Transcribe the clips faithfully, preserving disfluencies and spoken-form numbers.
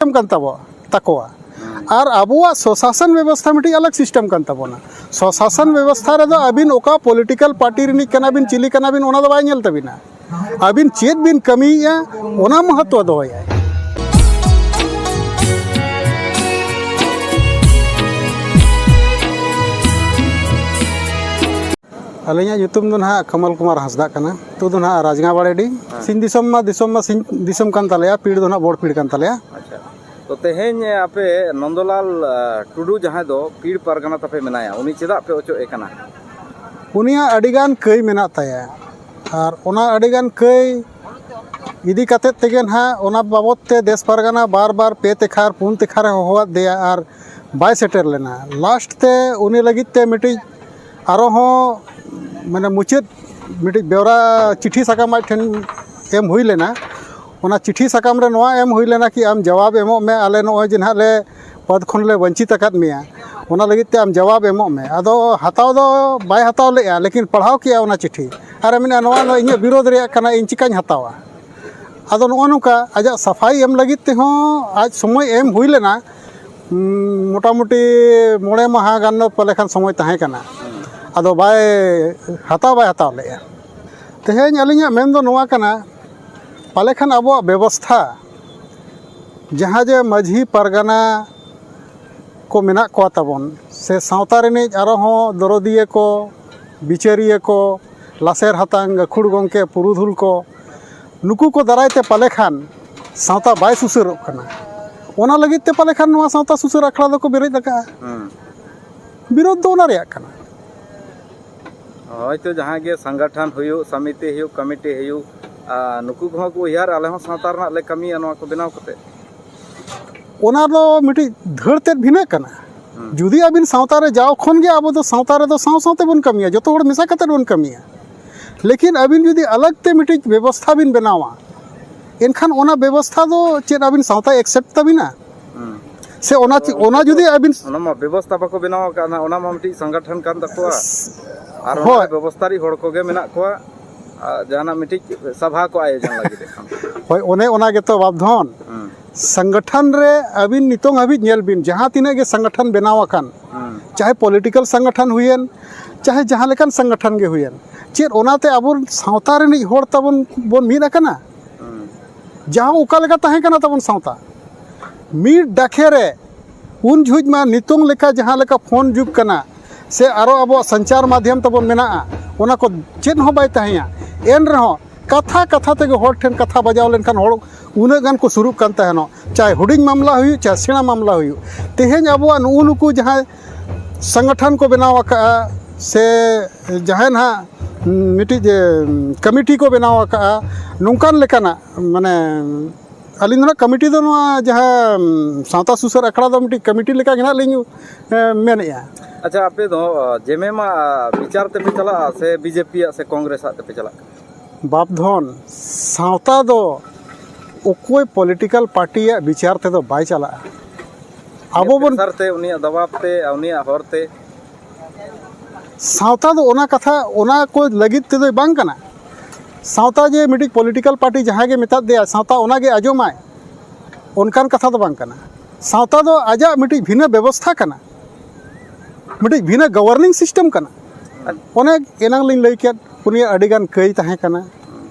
system ᱠᱟᱱ ᱛᱟᱵᱚ ᱛᱟᱠᱚᱣᱟ᱾ ᱟᱨ ᱟᱵᱚᱣᱟᱜ ᱥᱚᱥᱟᱥᱚᱱ ᱵᱮᱵᱚᱥᱛᱷᱟ ᱢᱤᱫᱴᱤᱡ ᱟᱞᱟᱜᱽ system ᱠᱟᱱ ᱛᱟᱵᱚᱱᱟ᱾ ᱥᱚᱥᱟᱥᱚᱱ ᱵᱮᱵᱚᱥᱛᱷᱟ ᱨᱮᱫᱚ ᱟᱹᱵᱤᱱ ᱚᱠᱟ political party ᱨᱤᱱᱤᱡ ᱠᱟᱱᱟ ᱵᱤᱱ, ᱪᱤᱞᱤ ᱠᱟᱱᱟ ᱵᱤᱱ, ᱚᱱᱟ ᱫᱚ ᱵᱟᱭ ᱧᱮᱞ ᱛᱟᱹᱵᱤᱱᱟ᱾ ᱟᱹᱵᱤᱱ ᱪᱮᱫ ᱵᱤᱱ ᱠᱟᱹᱢᱤᱭᱮᱫᱼᱟ, ᱚᱱᱟ ᱢᱚᱦᱚᱛᱛᱚ ᱫᱚᱦᱚᱭᱟᱭ᱾ ᱟᱹᱞᱤᱧᱟᱜ ᱧᱩᱛᱩᱢ ᱫᱚ ᱱᱟᱦᱟᱜ ᱠᱚᱢᱚᱞ ᱠᱩᱢᱟᱨ ᱦᱟᱸᱥᱫᱟᱜ ᱠᱟᱱᱟ᱾ ᱟᱹᱛᱩ ᱫᱚ ᱱᱟᱦᱟᱜ ᱨᱟᱡᱽᱜᱟᱸ ᱵᱟᱲᱮᱰᱤ᱾ ᱦᱮᱸ᱾ ᱥᱤᱧ ᱫᱤᱥᱚᱢ ᱢᱟ ᱫᱤᱥᱚᱢ ᱢᱟ ᱥᱤᱧ ᱫᱤᱥᱚᱢ ᱠᱟᱱ ᱛᱟᱞᱮᱭᱟ, ᱯᱤᱲ ᱫᱚ ᱱᱟᱦᱟᱜ ᱵᱚᱲ ᱯᱤᱲ ᱠᱟᱱ ᱛᱟᱞᱮᱭᱟ᱾ ᱟᱪᱪᱷᱟ᱾ ᱛᱚ, ᱛᱮᱦᱮᱧ ᱟᱯᱮ ᱱᱚᱱᱫᱚᱞᱟᱞ, ᱟ, ᱴᱩᱰᱩ, ᱡᱟᱦᱟᱸᱭ ᱫᱚ ᱯᱤᱲ ᱯᱟᱨᱜᱟᱱᱟ ᱛᱟᱯᱮ ᱢᱮᱱᱟᱭᱟ, ᱩᱱᱤ ᱪᱮᱫᱟᱜ ᱯᱮ ᱚᱪᱚᱜ ᱮ ᱠᱟᱱᱟ? ᱩᱱᱤᱭᱟᱜ ᱟᱹᱰᱤᱜᱟᱱ ᱠᱟᱹᱭ ᱢᱮᱱᱟᱜ ᱛᱟᱭᱟ, ᱟᱨ ᱚᱱᱟ ᱟᱹᱰᱤᱜᱟᱱ ᱠᱟᱹᱭ ᱤᱫᱤ ᱠᱟᱛᱮᱫ ᱛᱮᱜᱮ ᱱᱟᱦᱟᱜ ᱚᱱᱟ ᱵᱟᱵᱚᱫ ᱛᱮ ᱫᱮᱥ ᱯᱟᱨᱜᱟᱱᱟ ᱵᱟᱨ ᱵᱟᱨ ᱯᱮ ᱛᱮᱠᱷᱟᱨ, ᱯᱩᱱ ᱛᱮᱠᱷᱟᱨᱮ ᱦᱚᱦᱚᱣᱟᱫ ᱫᱮᱭᱟ ᱟᱨ ᱵᱟᱭ ᱥᱮᱴᱮᱨ ᱞᱮᱱᱟ᱾ ᱞᱟᱥᱴ ᱛᱮ ᱩᱱᱤ ᱞᱟᱹᱜᱤᱫ ᱛᱮ ᱢᱤᱫᱴᱤᱡ ᱟᱨᱚ ᱦᱚᱸ, ᱢᱟᱱᱮ, ᱢᱩᱪᱟᱹᱫ ᱢᱤᱫᱴᱤᱡ ᱵᱮᱣᱨᱟ ᱪᱤᱴᱷᱤ ᱥᱟᱠᱟᱢ ᱟᱡ ᱴᱷᱮᱱ ᱮᱢ ᱦᱩᱭ ᱞᱮᱱᱟ᱾ ᱚᱱᱟ ᱪᱤᱴᱷᱤ ᱥᱟᱠᱟᱢ ᱨᱮ ᱱᱚᱣᱟ ᱮᱢ ᱦᱩᱭ ᱞᱮᱱᱟ ᱠᱤ ᱟᱢ ᱡᱟᱣᱟᱵ ᱮᱢᱚᱜ ᱢᱮ, ᱟᱞᱮ ᱱᱚᱜᱼᱚᱭ ᱡᱮ ᱱᱟᱦᱟᱜ ᱞᱮ ᱯᱚᱫᱽ ᱠᱷᱚᱱ ᱞᱮ ᱵᱚᱧᱪᱤᱛ ᱟᱠᱟᱫ ᱢᱮᱭᱟ, ᱚᱱᱟ ᱞᱟᱹᱜᱤᱫ ᱛᱮ ᱟᱢ ᱡᱟᱣᱟᱵ ᱮᱢᱚᱜ ᱢᱮ᱾ ᱟᱫᱚ ᱦᱟᱛᱟᱣ ᱫᱚ ᱵᱟᱭ ᱦᱟᱛᱟᱣ ᱞᱮᱫᱼᱟ, ᱞᱮᱠᱤᱱ ᱯᱟᱲᱦᱟᱣ ᱠᱮᱜᱼᱟ ᱚᱱᱟ ᱪᱤᱴᱷᱤ ᱟᱨ ᱮ ᱢᱮᱱᱮᱫᱼᱟ, "ᱱᱚᱣᱟ ᱫᱚ ᱤᱧᱟᱹᱜ ᱵᱤᱨᱳᱫᱷ ᱨᱮᱭᱟᱜ ᱠᱟᱱᱟ, ᱤᱧ ᱪᱤᱠᱟᱹᱧ ᱦᱟᱛᱟᱣᱟ?" ᱟᱫᱚ ᱱᱚᱜᱼᱚ ᱱᱚᱝᱠᱟ ᱟᱡᱟᱜ ᱥᱟᱯᱷᱟᱭ ᱮᱢ ᱞᱟᱹᱜᱤᱫ ᱛᱮᱦᱚᱸ ᱟᱡ ᱥᱚᱢᱚᱭ ᱮᱢ ᱦᱩᱭ ᱞᱮᱱᱟ, ᱩᱸ, ᱢᱚᱴᱟᱢᱩᱴᱤ ᱢᱚᱬᱮ ᱢᱟᱦᱟ ᱜᱟᱱ ᱫᱚ ᱯᱟᱞᱮ ᱠᱷᱟᱱ ᱥᱚᱢᱚᱭ ᱛᱟᱦᱮᱸ ᱠᱟᱱᱟ᱾ ᱟᱫᱚ ᱵᱟᱭ ᱦᱟᱛᱟᱣ, ᱵᱟᱭ ᱦᱟᱛᱟᱣ ᱞᱮᱫᱼᱟ᱾ ᱛᱮᱦᱮᱧ ᱟᱹᱞᱤᱧᱟᱜ ᱢᱮᱱ ᱫᱚ ᱱᱚᱣᱟ ᱠᱟᱱᱟ, ᱯᱟᱞᱮ ᱠᱷᱟᱱ ᱟᱵᱚᱣᱟᱜ ᱵᱮᱵᱚᱥᱛᱷᱟ, ᱡᱟᱦᱟᱸ ᱡᱮ ᱢᱟᱹᱡᱷᱤ ᱯᱟᱨᱜᱟᱱᱟ ᱠᱚ ᱢᱮᱱᱟᱜ ᱠᱚᱣᱟ ᱛᱟᱵᱚᱱ, ᱥᱮ ᱥᱟᱶᱛᱟ ᱨᱤᱱᱤᱡ ᱟᱨᱚ ᱦᱚᱸ ᱫᱚᱨᱚᱫᱤᱭᱟᱹ ᱠᱚ, ᱵᱤᱪᱟᱹᱨᱤᱭᱟᱹ ᱠᱚ, ᱞᱟᱥᱮᱨ ᱦᱟᱛᱟᱝ, ᱜᱟᱹᱠᱷᱩᱲ ᱜᱚᱢᱠᱮ, ᱯᱩᱨᱩᱫᱷᱩᱞ ᱠᱚ, ᱱᱩᱠᱩ ᱠᱚ ᱫᱟᱨᱟᱭ ᱛᱮ ᱯᱟᱞᱮ ᱠᱷᱟᱱ ᱥᱟᱶᱛᱟ ᱵᱟᱭ ᱥᱩᱥᱟᱹᱨᱚᱜ ᱠᱟᱱᱟ᱾ ᱚᱱᱟ ᱞᱟᱹᱜᱤᱫ ᱛᱮ ᱯᱟᱞᱮ ᱠᱷᱟᱱ ᱱᱚᱣᱟ ᱥᱟᱶᱛᱟ ᱥᱩᱥᱟᱹᱨ ᱟᱠᱷᱲᱟ ᱫᱚᱠᱚ ᱵᱮᱨᱮᱫ ᱟᱠᱟᱫᱼᱟ᱾ ᱦᱮᱸ᱾ ᱵᱤᱨᱳᱫᱷ ᱫᱚ ᱚᱱᱟ ᱨᱮᱭᱟᱜ ᱠᱟᱱᱟ᱾ ᱦᱳᱭᱛᱳ ᱡᱟᱦᱟᱸ ᱜᱮ ᱥᱚᱝᱜᱚᱴᱷᱚᱱ ᱦᱩᱭᱩᱜ, ᱥᱚᱢᱤᱛᱤ ᱦᱩᱭᱩᱜ, ᱠᱚᱢᱤᱴᱤ ᱦᱩᱭᱩᱜ, ᱟᱨ ᱱᱩᱠᱩ ᱠᱚᱦᱚᱸ ᱠᱚ ᱩᱭᱦᱟᱹᱨ, ᱟᱞᱮ ᱦᱚᱸ ᱥᱟᱶᱛᱟ ᱨᱮᱱᱟᱜ ᱞᱮ ᱠᱟᱹᱢᱤᱭᱟ ᱱᱚᱣᱟ ᱠᱚ ᱵᱮᱱᱟᱣ ᱠᱟᱛᱮ᱾ ᱚᱱᱟ ᱫᱚ ᱢᱤᱫᱴᱤᱡ ᱫᱷᱟᱹᱲ ᱛᱮᱫ ᱵᱷᱤᱱᱟᱹᱜ ᱠᱟᱱᱟ᱾ ᱦᱩᱸ᱾ ᱡᱩᱫᱤ ᱟᱹᱵᱤᱱ ᱥᱟᱶᱛᱟ ᱨᱮ ᱡᱟᱣ ᱠᱷᱚᱱ ᱜᱮ ᱟᱵᱚ ᱫᱚ ᱥᱟᱶᱛᱟ ᱨᱮᱫᱚ ᱥᱟᱶ ᱥᱟᱶ ᱛᱮᱵᱚᱱ ᱠᱟᱹᱢᱤᱭᱟ, ᱡᱚᱛᱚ ᱦᱚᱲ ᱢᱮᱥᱟ ᱠᱟᱛᱮᱫ ᱵᱚᱱ ᱠᱟᱹᱢᱤᱭᱟ᱾ ᱞᱮᱠᱤᱱ ᱟᱹᱵᱤᱱ ᱡᱩᱫᱤ ᱟᱞᱟᱜᱽ ᱛᱮ ᱢᱤᱫᱴᱤᱡ ᱵᱮᱵᱚᱥᱛᱷᱟ ᱵᱤᱱ ᱵᱮᱱᱟᱣᱟ, ᱮᱱᱠᱷᱟᱱ ᱚᱱᱟ ᱵᱮᱵᱚᱥᱛᱷᱟ ᱫᱚ ᱪᱮᱫ ᱟᱹᱵᱤᱱ ᱥᱟᱶᱛᱟᱭ accept ᱛᱟᱵᱤᱱᱟ? ᱦᱩᱸ᱾ ᱥᱮ ᱚᱱᱟ ᱪᱮ-, ᱚᱱᱟ ᱡᱩᱫᱤ ᱟᱹᱵᱤᱱ ᱚᱱᱟ ᱢᱟ ᱵᱮᱵᱚᱥᱛᱷᱟ ᱵᱟᱠᱚ ᱵᱮᱱᱟᱣ ᱟᱠᱟᱫ, ᱚᱱᱟ ᱢᱟ ᱢᱤᱫᱴᱤᱡ ᱥᱚᱝᱜᱚᱴᱷᱚᱱ ᱠᱟᱱ ᱛᱟᱠᱚᱣᱟ᱾ ᱟᱨ ᱚᱱᱟ ᱦᱳᱭ᱾ ᱵᱮᱵᱚᱥᱛᱷᱟ ᱨᱤᱡ ᱦᱚᱲ ᱠᱚᱜᱮ ᱢᱮᱱᱟᱜ ᱠᱚᱣᱟ᱾ ᱟᱨ ᱡᱟᱦᱟᱱᱟᱜ ᱢᱤᱫᱴᱤᱡ ᱥᱟᱵᱷᱟ ᱠᱚ ᱟᱭᱳᱡᱚᱱ ᱞᱟᱹᱜᱤᱫ ᱮᱫ ᱠᱷᱟᱱ᱾ ᱦᱳᱭ, ᱚᱱᱮ ᱚᱱᱟ ᱜᱮᱛᱚ ᱵᱟᱵᱫᱷᱚᱱ᱾ ᱦᱩᱸ᱾ ᱥᱚᱝᱜᱚᱴᱷᱚᱱ ᱨᱮ ᱟᱹᱵᱤᱱ ᱱᱤᱛᱚᱝ ᱦᱟᱹᱵᱤᱡ ᱧᱮᱞ ᱵᱤᱱ, ᱡᱟᱦᱟᱸ ᱛᱤᱱᱟᱹᱜ ᱜᱮ ᱥᱚᱝᱜᱚᱴᱷᱚᱱ ᱵᱮᱱᱟᱣ ᱟᱠᱟᱱ, ᱪᱟᱦᱮ ᱯᱚᱞᱤᱴᱤᱠᱟᱞ ᱥᱚᱝᱜᱚᱴᱷᱚᱱ ᱦᱩᱭᱮᱱ, ᱪᱟᱦᱮ ᱡᱟᱦᱟᱸ ᱞᱮᱠᱟᱱ ᱥᱚᱝᱜᱚᱴᱷᱚᱱ ᱜᱮ ᱦᱩᱭᱮᱱ, ᱪᱮᱫ ᱚᱱᱟᱛᱮ ᱟᱵᱚ ᱥᱟᱶᱛᱟ ᱨᱤᱱᱤᱡ ᱦᱚᱲ ᱛᱟᱵᱚᱱ ᱵᱚᱱ ᱢᱤᱫ ᱟᱠᱟᱱᱟ? ᱡᱟᱦᱟᱸ ᱚᱠᱟ ᱞᱮᱠᱟ ᱛᱟᱦᱮᱸ ᱠᱟᱱᱟ ᱛᱟᱵᱚᱱ ᱥᱟᱶᱛᱟ ᱢᱤᱫ ᱰᱟᱠᱷᱮ ᱨᱮ, ᱩᱱ ᱡᱚᱦᱚᱜ ᱢᱟ ᱱᱤᱛᱚᱝ ᱞᱮᱠᱟ ᱡᱟᱦᱟᱸ ᱞᱮᱠᱟ ᱯᱷᱳᱱ ᱡᱩᱜᱽ ᱠᱟᱱᱟ, ᱥᱮ ᱟᱨᱚ ᱟᱵᱚᱣᱟᱜ ᱥᱚᱧᱪᱟᱨ ᱢᱟᱫᱽᱫᱷᱚᱢ ᱛᱟᱵᱚᱱ ᱢᱮᱱᱟᱜᱼᱟ, ᱚᱱᱟ ᱠᱚ ᱪᱮᱫ ᱦᱚᱸ ᱵᱟᱭ ᱛᱟᱦᱮᱸᱭᱟ᱾ ᱮᱱ ᱨᱮᱦᱚᱸ ᱠᱟᱛᱷᱟ ᱠᱟᱛᱷᱟ ᱛᱮᱜᱮ ᱦᱚᱲ ᱴᱷᱮᱱ ᱠᱟᱛᱷᱟ ᱵᱟᱡᱟᱣ ᱞᱮᱱᱠᱷᱟᱱ ᱦᱚᱲ ᱩᱱᱟᱹᱜ ᱜᱟᱱ ᱠᱚ ᱥᱩᱨᱩᱜ ᱠᱟᱱ ᱛᱟᱦᱮᱱᱚᱜ, ᱪᱟᱦᱮ ᱦᱩᱰᱤᱧ ᱢᱟᱢᱞᱟ ᱦᱩᱭᱩᱜ, ᱪᱟᱦᱮ ᱥᱮᱬᱟ ᱢᱟᱢᱞᱟ ᱦᱩᱭᱩᱜ᱾ ᱛᱮᱦᱮᱧ ᱟᱵᱚᱣᱟᱜ ᱱᱩᱜᱼᱩ ᱱᱩᱠᱩ ᱡᱟᱦᱟᱸᱭ ᱥᱚᱝᱜᱚᱴᱷᱚᱱ ᱠᱚ ᱵᱮᱱᱟᱣ ᱟᱠᱟᱫᱼᱟ, ᱥᱮ ᱡᱟᱦᱟᱸᱭ ᱱᱟᱦᱟᱜ ᱢᱤᱫᱴᱤᱡ ᱠᱚᱢᱤᱴᱤ ᱠᱚ ᱵᱮᱱᱟᱣ ᱟᱠᱟᱫᱼᱟ, ᱱᱚᱝᱠᱟᱱ ᱞᱮᱠᱟᱱᱟᱜ, ᱢᱟᱱᱮ, ᱟᱹᱞᱤᱧ ᱫᱚ ᱱᱟᱦᱟᱜ ᱠᱚᱢᱤᱴᱤ ᱫᱚ ᱱᱚᱣᱟ ᱡᱟᱦᱟᱸ ᱥᱟᱶᱛᱟ ᱥᱩᱥᱟᱹᱨ ᱟᱠᱷᱲᱟ ᱫᱚ ᱢᱤᱫᱴᱤᱡ ᱠᱚᱢᱤᱴᱤ ᱞᱮᱠᱟ ᱜᱮ ᱱᱟᱦᱟᱜ ᱞᱤᱧ ᱢᱮᱱᱮᱫᱼᱟ᱾ ᱟᱪᱪᱷᱟ, ᱟᱯᱮ ᱫᱚ ᱡᱮᱢᱮᱢᱟ ᱵᱤᱪᱟᱨ ᱛᱮᱯᱮ ᱪᱟᱞᱟᱜᱼᱟ ᱥᱮ ᱵᱤᱡᱮᱯᱤᱭᱟᱜ ᱥᱮ ᱠᱚᱝᱜᱨᱮᱥᱟᱜ ᱛᱮᱯᱮ ᱪᱟᱞᱟᱜ ᱠᱟᱱᱟ? ᱵᱟᱯ ᱫᱷᱚᱱ, ᱥᱟᱶᱛᱟ ᱫᱚ ᱚᱠᱚᱭ ᱯᱚᱞᱤᱴᱤᱠᱟᱞ ᱯᱟᱨᱴᱤᱭᱟᱜ ᱵᱤᱪᱟᱨ ᱛᱮᱫᱚ ᱵᱟᱭ ᱪᱟᱞᱟᱜᱼᱟ᱾ ᱟᱵᱚ ᱵᱚᱱ ᱯᱨᱮᱥᱟᱨ ᱛᱮ, ᱩᱱᱤᱭᱟᱜ ᱫᱟᱵᱟᱣ ᱛᱮ, ᱩᱱᱤᱭᱟᱜ ᱦᱚᱨ ᱛᱮ᱾ ᱥᱟᱶᱛᱟ ᱫᱚ ᱚᱱᱟ ᱠᱟᱛᱷᱟ, ᱚᱱᱟ ᱠᱚ ᱞᱟᱹᱜᱤᱫ ᱛᱮᱫᱚ ᱵᱟᱝ ᱠᱟᱱᱟ᱾ ᱥᱟᱶᱛᱟ ᱡᱮ ᱢᱤᱫᱴᱤᱡ ᱯᱚᱞᱤᱴᱤᱠᱟᱞ ᱯᱟᱨᱴᱤ ᱡᱟᱦᱟᱸᱭ ᱜᱮ ᱢᱮᱛᱟᱫ ᱫᱮᱭᱟ, ᱥᱟᱶᱛᱟ ᱚᱱᱟ ᱜᱮ ᱟᱸᱡᱚᱢᱟᱭ, ᱚᱱᱠᱟᱱ ᱠᱟᱛᱷᱟ ᱫᱚ ᱵᱟᱝ ᱠᱟᱱᱟ᱾ ᱥᱟᱶᱛᱟ ᱫᱚ ᱟᱡᱟᱜ ᱢᱤᱫᱴᱤᱡ ᱵᱷᱤᱱᱟᱹ ᱵᱮᱵᱚᱥᱛᱷᱟ ᱠᱟᱱᱟ, ᱢᱤᱫᱴᱤᱡ ᱵᱷᱤᱱᱟᱹ ᱜᱚᱵᱷᱚᱨᱱᱤᱝ ᱥᱤᱥᱴᱮᱢ ᱠᱟᱱᱟ᱾ ᱚᱱᱮ ᱮᱱᱟᱝ ᱞᱤᱧ ᱞᱟᱹᱭ ᱠᱮᱫ, ᱩᱱᱤᱭᱟᱜ ᱟᱹᱰᱤᱜᱟᱱ ᱠᱟᱹᱭ ᱛᱟᱦᱮᱸ ᱠᱟᱱᱟ,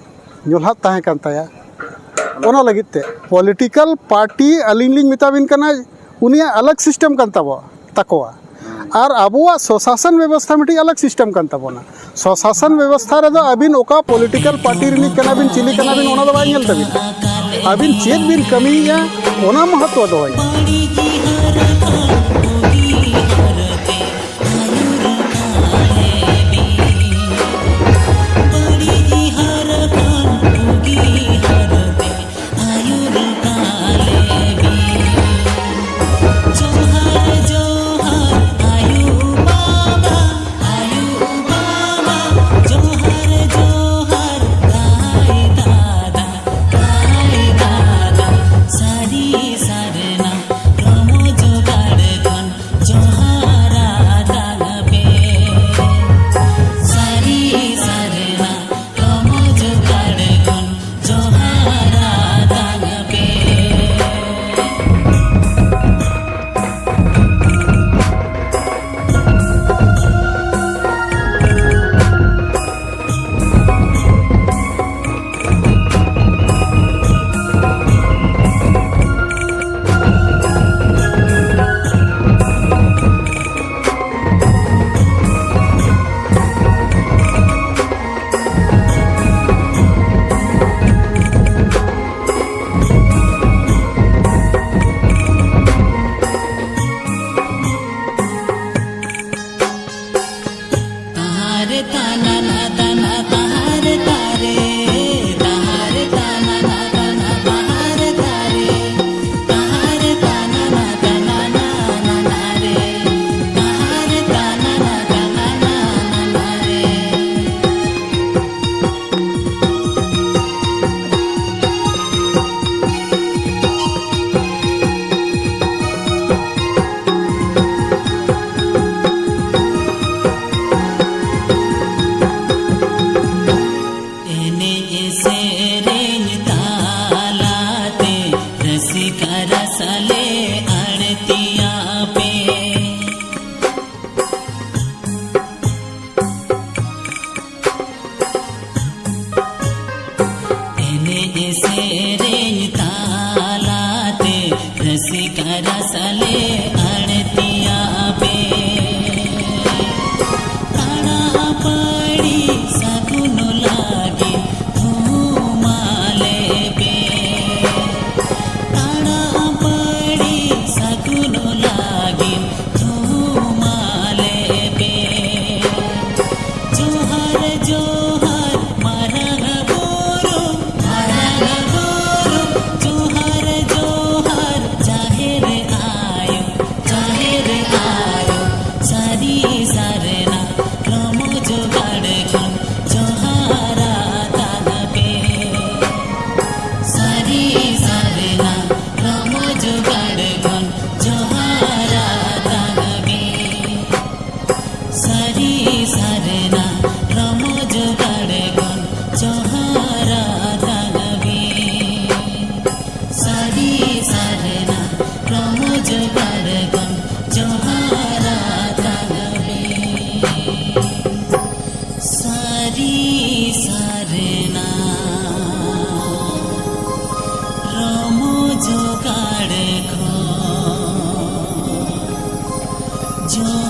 ᱧᱚᱞᱦᱟᱫ ᱛᱟᱦᱮᱸ ᱠᱟᱱ ᱛᱟᱭᱟ᱾ ᱚᱱᱟ ᱞᱟᱹᱜᱤᱫ ᱛᱮ ᱯᱚᱞᱤᱴᱤᱠᱟᱞ ᱯᱟᱨᱴᱤ, ᱟᱹᱞᱤᱧ ᱞᱤᱧ ᱢᱮᱛᱟ ᱵᱤᱱ ᱠᱟᱱᱟ, ᱩᱱᱤᱭᱟᱜ ᱟᱞᱟᱜᱽ ᱥᱤᱥᱴᱮᱢ ᱠᱟᱱ ᱛᱟᱵᱚ ᱛᱟᱠᱚᱣᱟ᱾ ᱟᱨ ᱟᱵᱚᱣᱟᱜ ᱥᱚᱥᱟᱥᱚᱱ ᱵᱮᱵᱚᱥᱛᱷᱟ ᱢᱤᱫᱴᱤᱡ ᱟᱞᱟᱜᱽ ᱥᱤᱥᱴᱮᱢ ᱠᱟᱱ ᱛᱟᱵᱚᱱᱟ᱾ ᱥᱚᱥᱟᱥᱚᱱ ᱵᱮᱵᱚᱥᱛᱷᱟ ᱨᱮᱫᱚ ᱟᱹᱵᱤᱱ ᱚᱠᱟ ᱯᱚᱞᱤᱴᱤᱠᱟᱞ ᱯᱟᱨᱴᱤ ᱨᱤᱱᱤᱡ ᱠᱟᱱᱟ ᱵᱤᱱ, ᱪᱤᱞᱤ ᱠᱟᱱᱟ ᱵᱤᱱ, ᱚᱱᱟ ᱫᱚ ᱵᱟᱭ ᱧᱮᱞ ᱛᱟᱵᱤᱱᱟ᱾ ᱟᱹᱵᱤᱱ ᱪᱮᱫ ᱵᱤᱱ ᱠᱟᱹᱢᱤᱭᱮᱫᱼᱟ, ᱚᱱᱟ ᱢᱚᱦᱚᱛᱛᱚ ᱫᱚᱦᱚᱭ᱾ ᱨᱟᱥᱟᱞᱮ ᱟᱲᱛᱤᱭᱟ ᱯᱮ᱾ ᱮᱱᱮᱡ ᱥᱮᱨᱮᱧ ᱛᱟᱞᱟᱛᱮ ᱨᱟᱹᱥᱠᱟᱹ ᱨᱟᱥᱟᱞᱮ ᱟᱲᱛᱤᱭᱟ ᱯᱮ᱾ ᱛᱟᱲᱟᱯᱟᱹᱲᱤ ᱥᱟᱹᱜᱩᱱ ᱞᱟᱹᱜᱤᱫ ᱛᱷᱩᱢᱟᱞᱮ ᱯᱮ᱾ ᱛᱟᱲᱟᱯᱟᱹᱲᱤ ᱥᱟᱹᱜᱩᱱ ᱞᱟᱹᱜᱤᱫ ᱛᱷᱩᱢᱟᱞᱮ ᱯᱮ᱾ ᱡᱚᱦᱟᱨ ᱡᱚᱦᱟᱨ ᱢᱟᱨᱟᱝ ᱵᱩᱨᱩ, ᱢᱟᱨᱟᱝ ᱵᱩᱨᱩ, ᱡᱚᱦᱟᱨ ᱡᱚᱦᱟᱨ ᱡᱟᱦᱮᱨ ᱟᱭᱳ, ᱡᱟᱦᱮᱨ ᱟᱭᱳ, ᱥᱟᱹᱨᱤ ᱥᱟᱨᱱᱟ ᱨᱚᱢᱚᱡᱽ ᱜᱟᱲ ᱠᱷᱚᱱ ᱡᱚᱦᱟᱨ ᱟᱛᱟᱝ ᱯᱮ᱾ ᱥᱟᱹᱨᱤ ᱥᱟᱨᱱᱟ ᱨᱚᱢᱚᱡᱽ ᱜᱟᱲ ᱠᱷᱚᱱ ᱡᱚᱦᱟᱨ ᱟᱛᱟᱝ ᱯᱮ᱾ ᱥᱟᱹᱨᱤ ᱥᱟᱨᱱᱟ ᱨᱚᱢᱚᱡᱽ ᱜᱟᱲ ᱠᱷᱚᱱ ᱡᱚᱦᱟᱨ ᱟᱛᱟᱝ ᱯᱮ᱾ ᱥᱟᱹᱨᱤ ᱥᱟᱨᱱᱟ ᱨᱚᱢᱚᱡᱽ ᱜᱟᱲ ᱠᱷᱚᱱ ᱡᱚᱦᱟᱨ ᱟᱛᱟᱝ ᱯᱮ᱾ ᱥᱟᱹᱨᱤ ᱥᱟᱨᱱᱟ ᱨᱚᱢᱚᱡᱽ ᱜᱟᱲ ᱠᱷᱚᱱ ᱡᱚᱦᱟᱨ